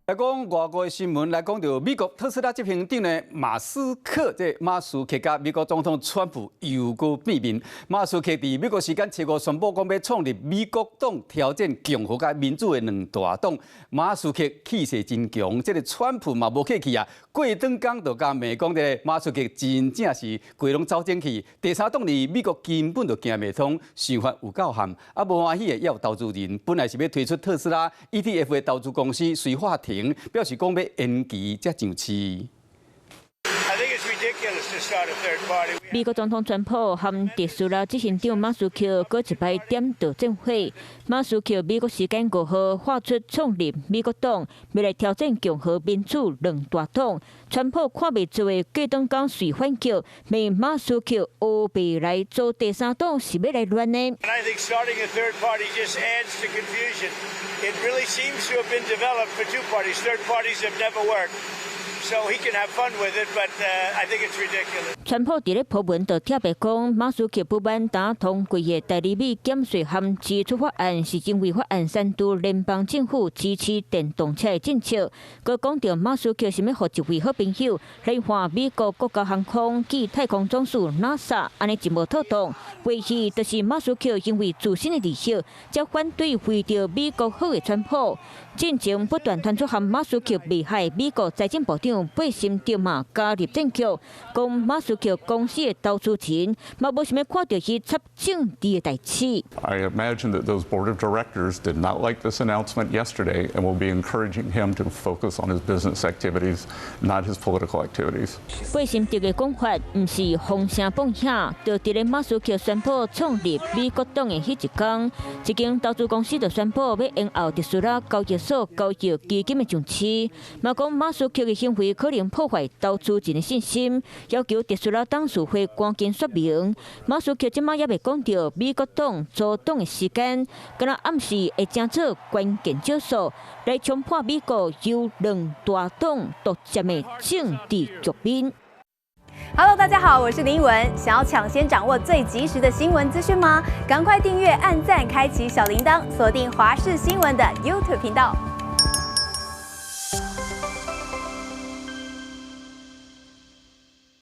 來講外國的新聞，來講著美國特斯拉執行長的馬斯克，這馬斯克佮美國總統川普又閣見面。馬斯克佇美國時間初五宣布講欲創立美國黨，挑戰共和佮民主的兩大黨。馬斯克氣勢真強，這个川普嘛無客氣啊，過轉工就共罵講這个馬斯克真正是規攏走進去。第三黨佇美國根本就行袂通，想法有夠譀，啊無歡喜的也有投資人，本來是欲推出特斯拉 ETF 的投資公司隨化廷表示講欲延期才上市。美國總統川普和特斯拉執行長馬斯克閣一擺點著戰火。馬斯克美國時間5號發出創立美國黨，欲來挑戰共和民主兩大黨。川普看袂做的過轉工隨反擊，罵馬斯克烏白來組第三黨是欲來亂的。 And I think starting a third party just adds to confusion. It really seems to have been developed for two parties. Third parties have never worked. So he can have fun with it, but I think it's ridiculous. 川普佇咧鋪文就特別講，馬斯克不滿焦通過的代理美減稅和支出法案，是因為法案刪除聯邦政府支持電動車的政策。閣講著馬斯克是欲予一位好朋友來換美國國家航空暨太空總署 NASA，按呢真無妥當。過去就是馬斯克因為自身的利益，才反對為著美國好的川普。進前不斷傳出和馬斯克袂合，美國財政部長貝森特嘛加入戰局，講馬斯克公司的投資人嘛無想欲看著伊插政治的代誌。 I imagine that those board of directors did not like this announcement yesterday and will be encouraging him to focus on his business activities, not his political activities. 貝森特的講法毋是風聲放響，就佇咧馬斯克宣布創立美國黨的彼一工，一間投資公司就宣布欲延後特斯拉交易所交易基金的上市，嘛講馬斯克的行為可能破壞投資人的信心，要求特斯拉董事會趕緊說明。馬斯克這馬猶未講著美國黨組黨的時間，敢若暗示會成做關鍵少數，來衝破美國由兩大黨獨佔的政治局面。 Hello，大家好，我是林文。想要搶先掌握最及時的新聞資訊嗎？趕快訂閱、按讚、開啟小鈴鐺，鎖定華視新聞的 YouTube 頻道。